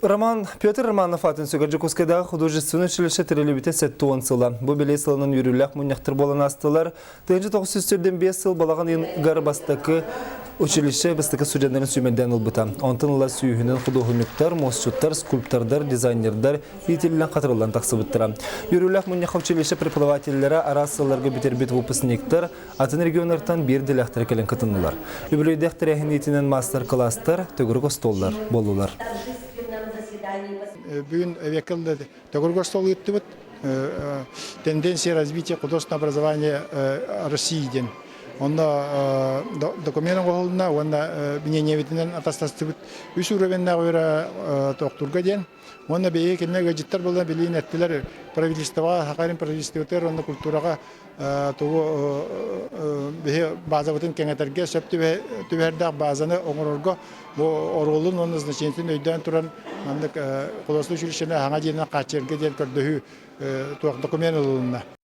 Роман Петр Романов аатын сүгэр Дьокуускайдааҕы художественнай училище тэриллибитэ 70 сыла. Бу бэлиэ сылынан үөрүүлээх мунньахтар буолан аастылар. 1905 сыл балаҕан ыйыгар бастакы училище бастакы студеннарын сүүмэрдээн ылбыта. Онтон ыла сүүһүнэн худуоһунньуктар, муосчуттар, скульптордар, дизайнердар иитиллэн-хатырыллан тахсыбыттара. Үөрүүлээх мунньахха училище преподавателлэрэ араас сылларга бүтэрбит выпускниктар атын регионнартан биир дэлэхтэрэ кэлэн кытыннылар. Үбүлүөйдээх тэрээһин иитинэн маастар-кылаастар, төгүрүк остуоллар буоллулар. Бүгүн эбиэккэ төгүрүк остуол ыыттыбыт. Тенденция развития художественного образования России диэн. Онно документ оҥоһулунна уонна мнениебитинэн атастастыбыт. Үс уровеннаах үөрэ тохтуурга диэн. Уонна биһиги кинилэр ыалдьыттар буолан билигин эттилэр правительствоҕа, Сахалин правительствотыгар уонна культураҕа тугу биһи базабытын кэҥэтэргэ сөп түбэһэрдээх базаны оҥорорго бу оруолун уонна значениетын өйдөөн туран маннык художественнай училищены хаҥа дьиэнэн хааччыйарга диэн көрдөһүү туох документ ылылынна.